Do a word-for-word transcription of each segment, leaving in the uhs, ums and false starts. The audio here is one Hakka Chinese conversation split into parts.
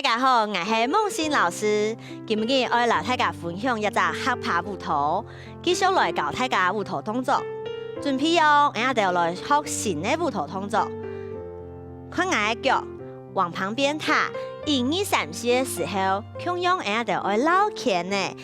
大家好，𠊎係孟信老師，今日愛摎大家分享一隻合拍舞蹈，繼續來教大家舞蹈動作。準備哦，𠊎兜來學新个舞蹈動作。看𠊎个腳，往旁邊踏，一二三四个時候，共樣𠊎兜愛繞圈仔，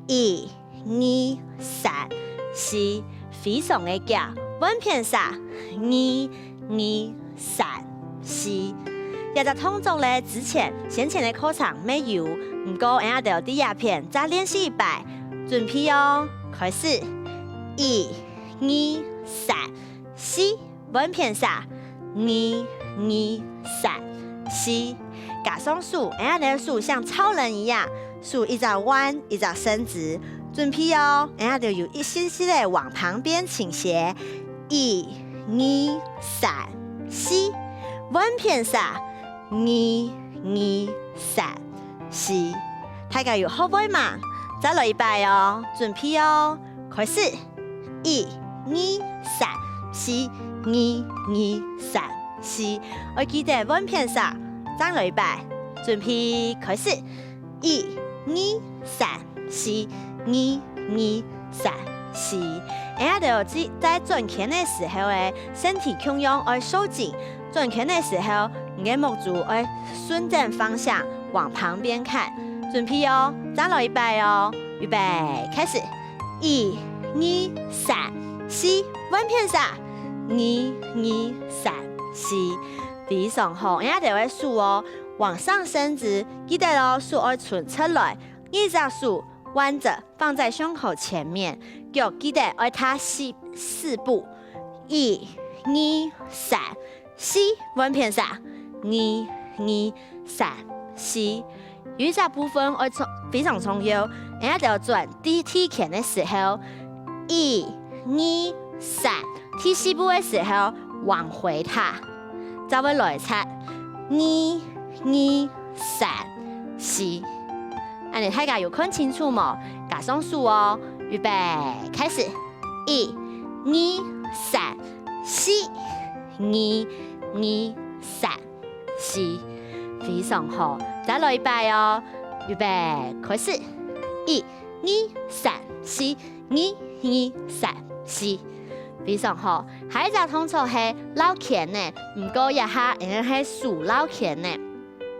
一、二、三、四，非常个遽，換片儕，二、二、三、四。這隻動作咧，之前先前个課程乜有，毋過𠊎兜在這片再練習一擺。準備哦，開始！一、二、三、四，換片儕，二、二、三、四。加上手，𠊎兜手像超人一樣，手一隻彎，一隻伸直。準備哦，𠊎兜有一息息仔往旁邊傾斜，一、二、三、四，換片儕，二、二、三、四。大家有學會嗎？再來一擺哦，準備哦，開始！一、二、三、四，二、二、三、四。愛記得換片儕，再來一擺，準備開始！一、二、三、四，二、二、三、四。𠊎兜在在轉圈个時候仔，身體共樣愛收緊。轉圈个時候，你个目珠愛順等方向往旁邊看。準備哦，再來一擺哦，預備，開始！一、二、三、四，換片儕，二、二、三、四。非常好，𠊎兜个手哦，往上伸直，記得哦，手愛伸出來，一隻手 彎著放在胸口前面，腳記得愛踏四四步，一、二、三、四，換片儕，二、二、三、四。有一隻部分愛重非常重要，𠊎兜轉第第圈个時候，一、二、三，第四步个時候往回踏，再會來一次，二、二、三、四。 恁仔大家有看清楚無？加上手哦，預備，開始！一、二、三、四，二、二、三、四，非常好。再來一擺哦，預備，開始！一、二、三、四，二、二、三、四，非常好。下一隻動作係繞圈仔，毋過這下𠊎兜係手繞圈仔。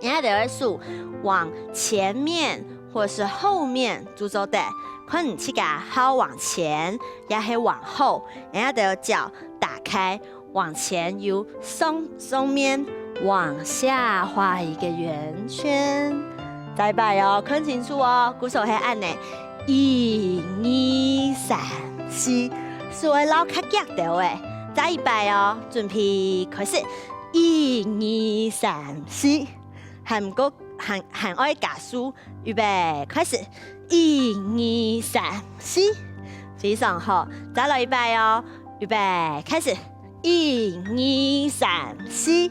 𠊎兜个手往前面或是後面就做得，看你自家好往前也係往後。𠊎兜腳打開，往前由上上面往下畫一個圓圈。再擺哦，看清楚哦，故所係恁仔，一、二、三、四，手愛繞較遽兜仔。再一擺哦，準備開始！ 一、二、三、四，還毋過還還愛加速，預備，開始！一、二、三、四，非常好，再來一擺哦！預備，開始！一、二、三、四，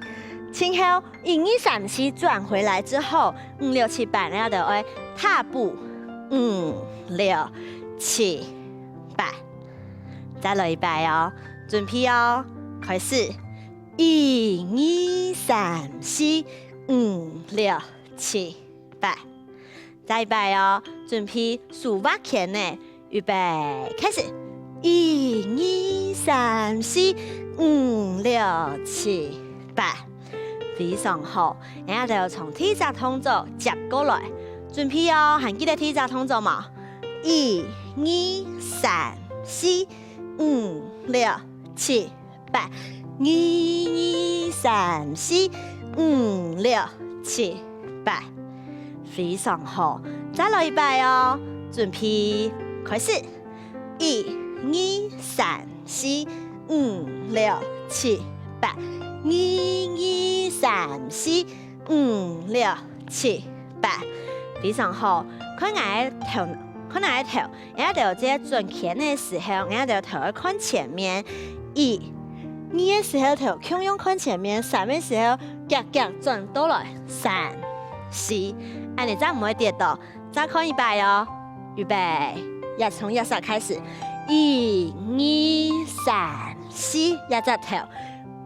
然後一、二、三、四轉回來之後，五、六、七、八，𠊎兜愛踏步，五、六、七、八，再來一擺哦！準備哦，開始！ 一、二、三、四、五、六、七、八。再一擺哦，準備手畫圈仔，預備，開始！一、二、三、四、五、六、七、八。非常好，𠊎兜從第一隻動作接過來。準備哦，還記得第一隻動作無？一、二、三、四、五、六、七、 八，二、二、三、四、五、六、七、八。非常好，再來一擺哦！準備，開始！一、二、三、四、五、六、七、八，二、二、三、四、五、六、七、八。非常好，看𠊎个頭，看𠊎个頭， 𠊎兜在轉圈个時候，𠊎兜頭愛看前面。一、二个時候頭共樣看前面，三个時候遽遽轉倒來，三、四，恁仔正毋會跌倒。再看一擺哦，預備，也從這儕開始，一、二、三、四，這隻頭，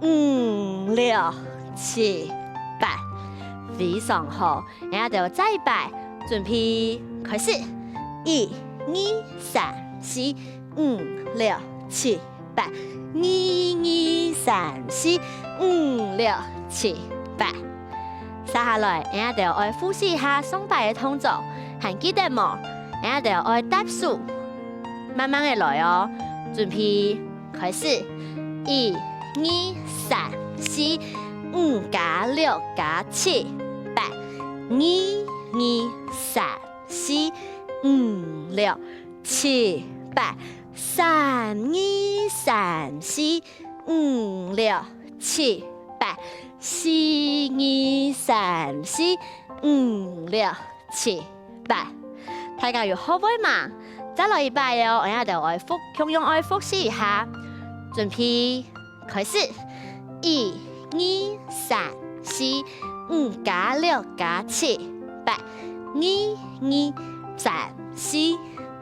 五、六、七、八。非常好，𠊎兜再一擺，準備，開始！一、二、三、四、五、六、七、八，二、二、三、四、五、六、七、八。接下來，𠊎兜愛複習一下上擺个動作，還記得無？𠊎兜愛搭手，慢慢个來哦。準備，開始！一、二、三、四、五加六加七、八，二、二、三、四、五、六、七、八，三、二、三、四、五、六、七、八，四、二、三、四、五、六、七、八。大家有學會嗎？再來一擺哦，𠊎兜愛複，共樣愛複習一下。準備，開始！一、二、三、四、五加六加七、八，二、二、三、四、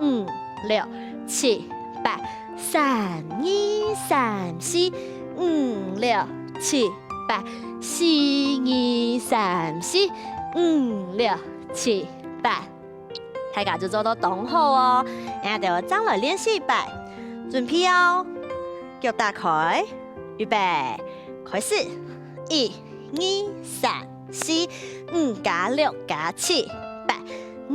五、六、七、八，三、二、三、四、五、六、七、八，四、二、三、四、五、六、七、八。 大家就做到當好哦！𠊎兜正來練習一擺，準備哦！腳打開，預備，開始！一、二、三、四、五加六加七、八，二、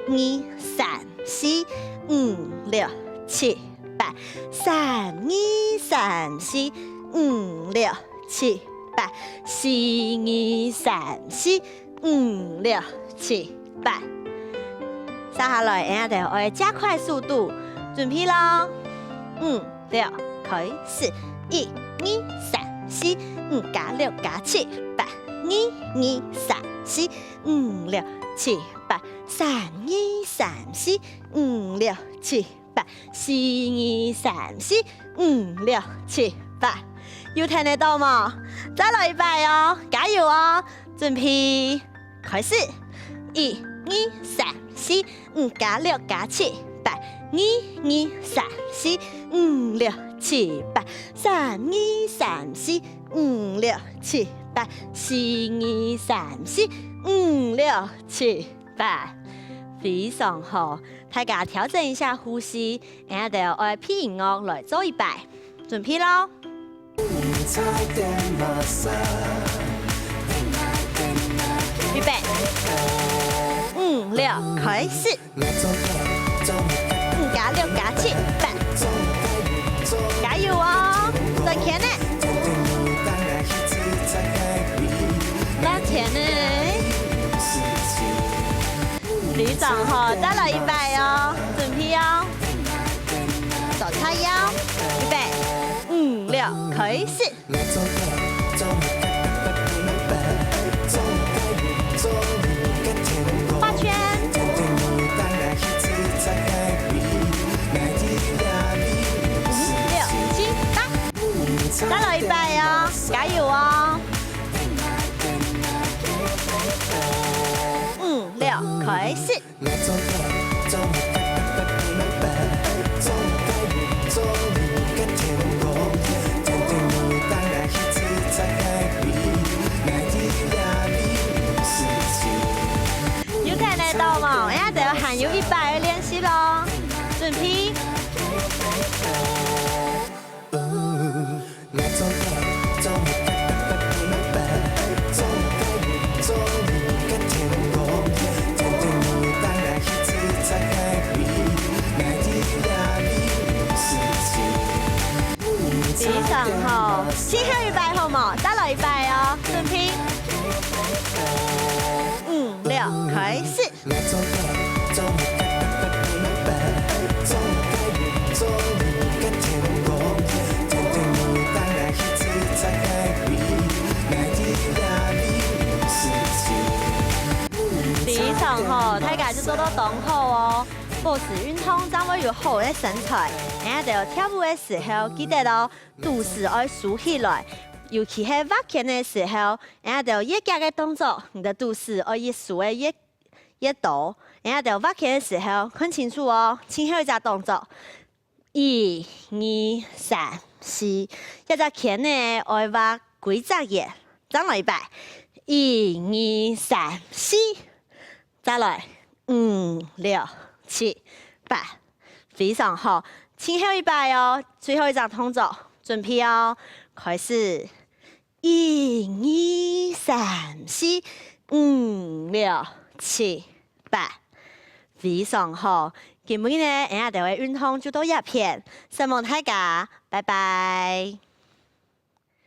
二、三、四、五、六、七、八，三、二、三、四、五、六、七、八，四、二、三、四、 五、六、七、八。接下來，𠊎兜愛加快速度，準備咯！五、六，開始！一、二、三、四、五加六加七、八，二、二、三、四、五、六、七、八，三、二、三、四、五、六、七、八，四、二、三、四、五、六、七、八。有聽得到無？再來一擺哦，加油哦！ 準備，開始！一、二、三、四、五加六加七、八，二、二、三、四、五、六、七、八，三、二、三、四、五、六、七、八，四、二、三、四、五、六、七、八。非常好，大家調整一下呼吸，𠊎兜愛配音樂來做一擺，準備咯！ 預備，五、六，開始！五加六加七，八！加油哦！轉圈仔！轉圈仔！非常好，再來一擺哦！準備哦！手叉腰，預備，五、六，開始！ 畫圈。五、六、七、八。再來一擺哦，加油哦！五、六，開始！ 有聽得到無？𠊎兜還有一擺个練習咯，準備。 非常好，最後一擺好無？再來一擺哦，準備。五、六，開始！ 非常好，大家就做到當好哦！保持運動正會有好个身材。𠊎兜跳舞个時候，記得哦，肚屎愛收起來，尤其係畫圈个時候，𠊎兜越遽个動作，你个肚屎愛越收个越，越多。𠊎兜畫圈个時候，看清楚哦，最後一隻動作。 一、二、三、四，這隻圈仔愛畫歸隻圓，正來一擺。一、二、三、四，再來，五、六、七、八，非常好。盡後一擺哦，最後一隻動作，準備哦，開始。一、二、三、四、五、六、七、八，非常好。今晡日呢，𠊎兜个運動就到這片，承蒙大家，拜拜。